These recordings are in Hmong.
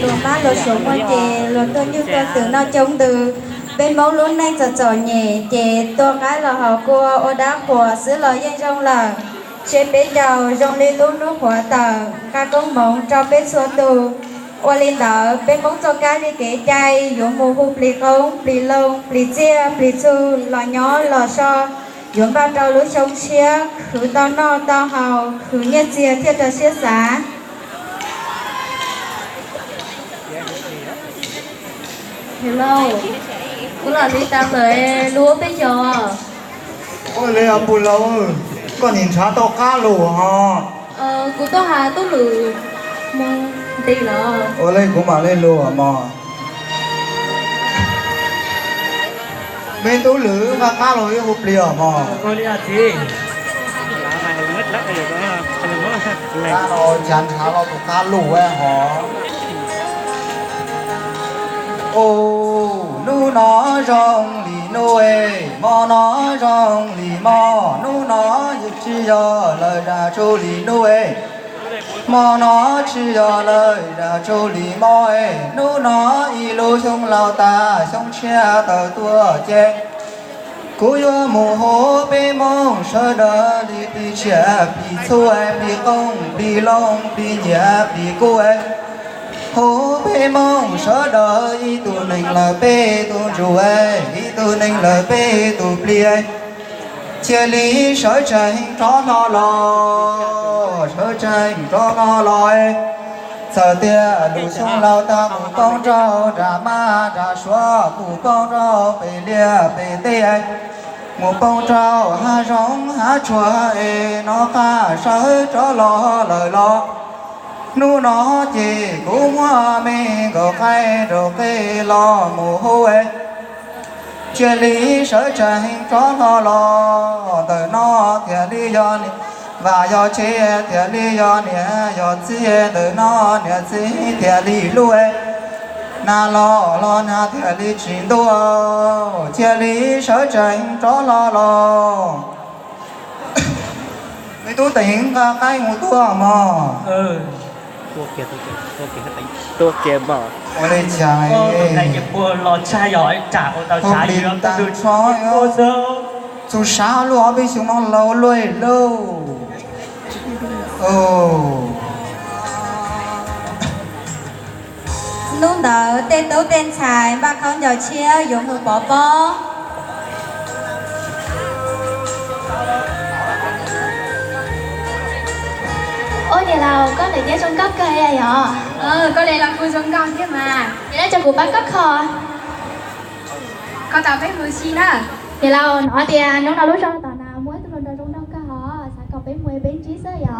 Luag mab luag suav muaj ces luag tuaj nyuj tuaj twm noj coob ntws. Peb Hmoob lub neej txom txom nyem ces tua qaib los haus kua ua dab qhuas xwb los yeej zoo lawm. Seb peb caug zoo li lub hnub qhuav tawm, nqa koob hmoov rau peb txhua tus. Ua li ntawd peb Hmoob txoj kab li kev cai yuav mus hu plig qoob, plig loo, plig txiaj, plig txhu, los nyob los so, yuav npaj rau lub xyoo tshiab khwv tau noj tau haus, khwv nyiaj txiag thiaj rau siab xav. Hello, kuv los li tau lawm, lub peb caug. Ua li os pug laus, koj nim nrhav tau qab lus hos. Kuv tuaj hais tub lwm mus nti los. Ua li kuv mam li lus mog. Me tub lwm, nqa qab los ib hu plig os mog. Cas nrhav los tus qab lus hos. Ub, hnub no zoo li hnub, hmo no zoo li hmo, hnub no tsis yog lawm zam tsuj li hnub, hmo no tsis yog lawm zam tsuj li hmo, hnub no ib lub xyoo laus tag xyoo tshiab tawm tuaj ces kuv yuav mus hu peb Hmoob sawv daws li plig tsiaj plig txhu, plig qoob plig loo, plig nyiaj plig kub, hu peb Hmoob sawv daws ib tug neeg lawm peb tus ntsuj, ib tug neeg lawm peb tus plig, cia li sawv tsees rov hlo los, sawv tsees rov hlo los. Txawm tias lub xyoo laus tag mus poob rau nram mab nram suav, mus poob rau pem liaj pem teb, mus poob rau hav zoov hav tsuag es nov qab sawv rov los lawm los, hnub no ces kuv muab me nkaum qaib rau qe los mus hu, cia li sawv tsees rov hlo los. Ntawm no thiaj li yog niam, vam yog tsev thiaj li yog niam yog txiv, ntawm no niam txiv thiaj li hlub, nag los los nag thiaj li tsis ntuj, cia li sawv tsees rov hlo los. Me tub Teev, nqa qaib mus tuaj mog. Ua li cas, txus sav luaj ob peb xyoo no laus luaj lauj. Hnub ntawd tej tub tej ntxhais npaj khaub ncaws tshiab yuav mus pov pob. Ua niam laus, koj ntawm nyob zoo nkauj kawg yom. Koj li los kuj zoo nkauj thiab mas. Yog li ntawd kuv pab koj kho. Koj tau peb mus si na. Niam laus, hnov tias hnub no lub zos tom no muaj ib tug hluas nraug zoo nkauj kawg hos, xav kom peb mus peb ntsib xwb yom.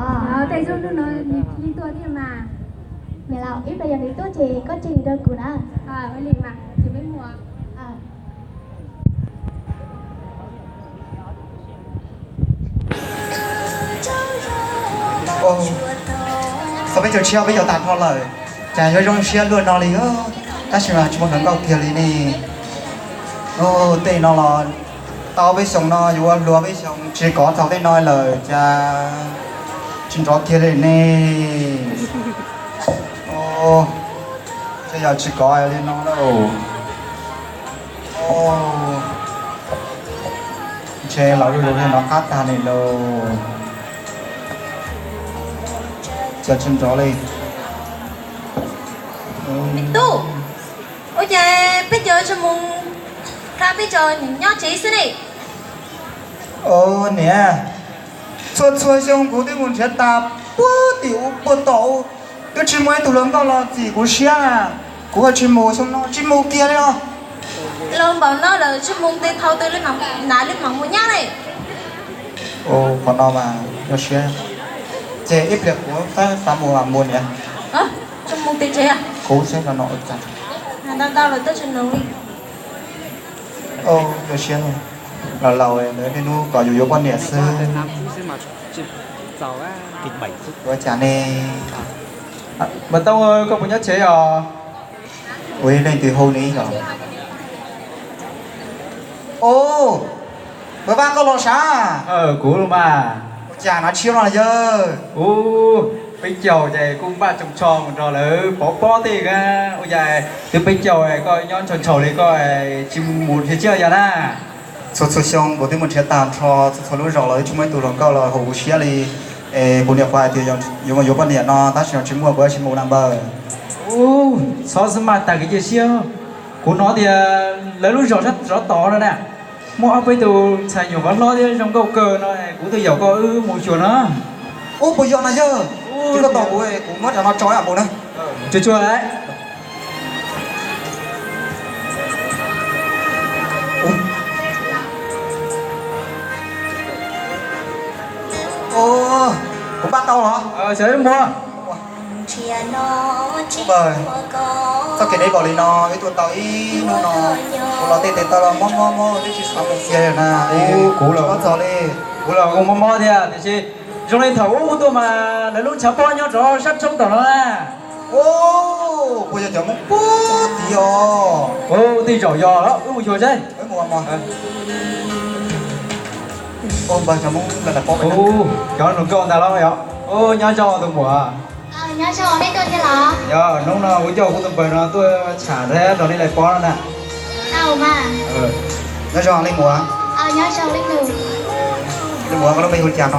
Tej zaum hnub no nws yeej tuaj thiab mas. Niam laus, ib pliag yog nws tuaj ces koj tseg rau kuv na. Ua li mas, ces peb mus. Tau peb caug tshiab peb caug tag nrho lawm, cas yuav zoo siab luaj no li, tab sis mas tsis muaj hluas nkauj kiag li ne. Tej no los tau peb xyoos no yuav luag peb xyoos tsis kov txaus tej no lawm, cas tsis nrov kiag li ne. Tej yog tsis kov li no lauj. Ntshe los zuj zus li no qab tag li lauj. Cas tsis nrov li. Tub, ua cas peb cov tsis mus hla peb cov nyob tsev xwb ne? Niam, txhua txhua xyoo kuv twb mus nrhiav tas puag tim ub puag tom ub, twb tsis muaj ib tug hluas nkauj los txim kuv siab. Kuv tsis mus xyoo no tsis mus kiag li os. Los npaum no lawm tsis mus tes thaum twg li mam, nav li mam mus nyab ne. Qhov no mas nyuaj siab. Ces ib pliag kuv xav mus mus niam. Tsis mus tes tsev. Kuv xav no ua cas. Ntau ntau lawm twb tsis mus li. Nyuaj siab. Laus laus lawm niaj hnub kom yus yuav poj niam xwb. Ua cas ne? Mas Tooj, koj puas nyob tsev os? Ua ib leej twg hu ne yom? Ub, Pawg Vaj koj los sav? Kuv los mas. Ua cas hnav tshiab no yawg? Ub, Peb caug ces kuj npaj tsoos tsho mus nrog lawv pov pob tej na. Ua cas twb peb caug koj nyob ntshaus ntshaus li koj tsis mus nrhiav tsiaj yam na? Txhua txhua xyoo kuv twb mus nrhiav tag nrho txhua txhua lub zos los twb tsis muaj ib tug hluas nkauj los haum kuv siab li. Es kuv niam kuv hais tias yuav mus yuav poj niam no tab sis no tsis muaj kuv tsis mus na npawg. Ub, txhob xwb maj tag kev cia siab. Kuv hnov tias lawv lub zos sab tod no na, muaj ob peb tus ntxhais nyuam qhuav hlob thiab zoo nkauj kawg no, kuv twb yaum koj wb mus xyuas no. Ub, puas yog na yawg? Ces koj tos kuv, kuv muab cov no tso mus na. Tsuag tsuag lawm. Kuv npaj tau los? Xyov ib muag. Txoj kev deb npaum li no, wb tuaj tau ib hnub no, kuv los tej tes taw los mob mob mob, twb tsis xav mus kiag na. Kuv los, kuv los kuj mob mob thiab, tiam sis zoo li thaum ub tuaj mas lawv lub tshav pob nyob rov sab roob tom no na. Puas yog cov Hmoob puag tid os? Tej zaum yog los wb mus xyuas seb. Cov hluas nkauj ntag los yog. Nyob zoo tus muam. Nyob zoo, nej tuaj thiab los? Yog, hnub no kuv coj kuv tus npawg no tuaj tsham thiab rau nej lais pob no na. Nyob zoo leej muam. Nyob zoo leej nus. Leej muam, koj lub npe hu li cas no?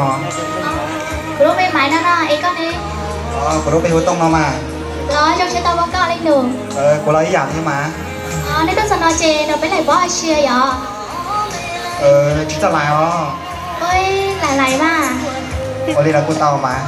Kuv lub npe Maiv no no, es koj ne? Kuv lub npe hu Tooj no mas. Los zoo siab tau pom koj leej nus. Kuv los ib yam thiab mas. Nej tuaj txog no ces nrog peb lais pob ua si yom? Tsis txawj lais os. Ua lais lais mas. Ua li los kuj tau mas.